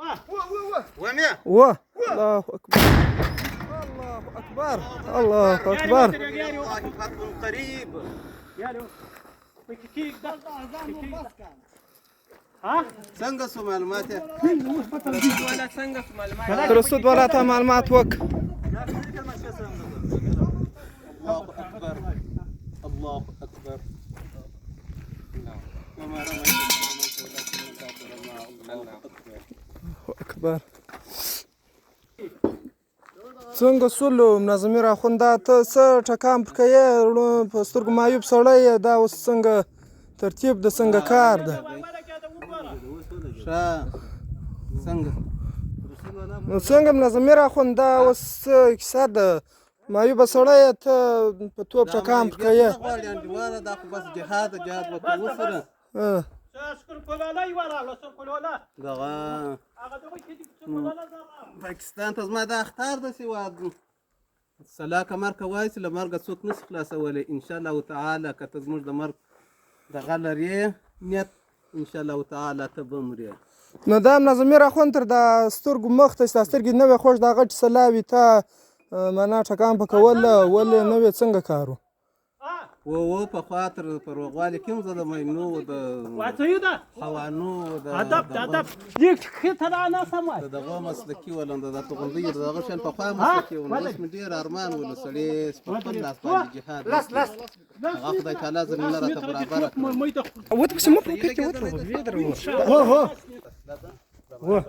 و الله اکبر، الله اکبر، الله اکبر. قریب. څنګه سو معلومات؟ رسود والا ته معلومات وک. الله اکبر، الله اکبر. وما رميت إذ رميت ولكن الله رمى. الله اکبر. اکبر. څنګه سولو منظمي راخونده، ته څه ټکان پر کوې؟ په سترګو معیوب سړی یې، دا اوس څنګه ترتیب د څنګه کار ده؟ ښه، څنګه؟ نو څنګه منظمي راخونده، اوس څه کیسه ده؟ معیوبه سړی یې، ته په توپ ټکان پر کوې. غواړي انډیواله، دا خو بس جهاد، جهاد وکړو سره. دغه پاکستان ته زما دا اختار ده چې سلا کمر کوای چې له مرګه څوک نشي خلاصولی. ان شاء الله تعالی که ته زموږ د مرګ دغه لرې نیت، ان شاء الله تعالی ته به مرې. نو دا منظمي راخوند تر دا سترګو مخ ته چې دا سترګې نه وې خوښ، دا غټې سلاوي تا معنا ټکان په کوله، ولې نه وې؟ څنګه کار و؟ و پخوا تر په روغوالي کې هم زه د مینو د حوانو د د دغو مسلکي ولم، د توغندیو د دغه شیان پخوا مسلکي وم. اوس مې ډېر ارمان و له سړي په خپل لاس باندې جهاد لس لس هغه خدای تعالی زمینه راته برابره کړه. وته پسې مو په کې وته وو هو هو.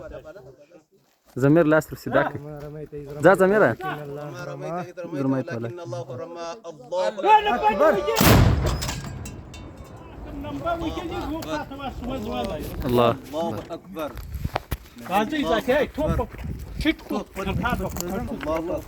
زمیر لاس ور سیده کړ. ځه زمیره. ما رميت إذ رميت رميت ولكن الله رمى. الله اکبر. الله. الله اکبر. الله.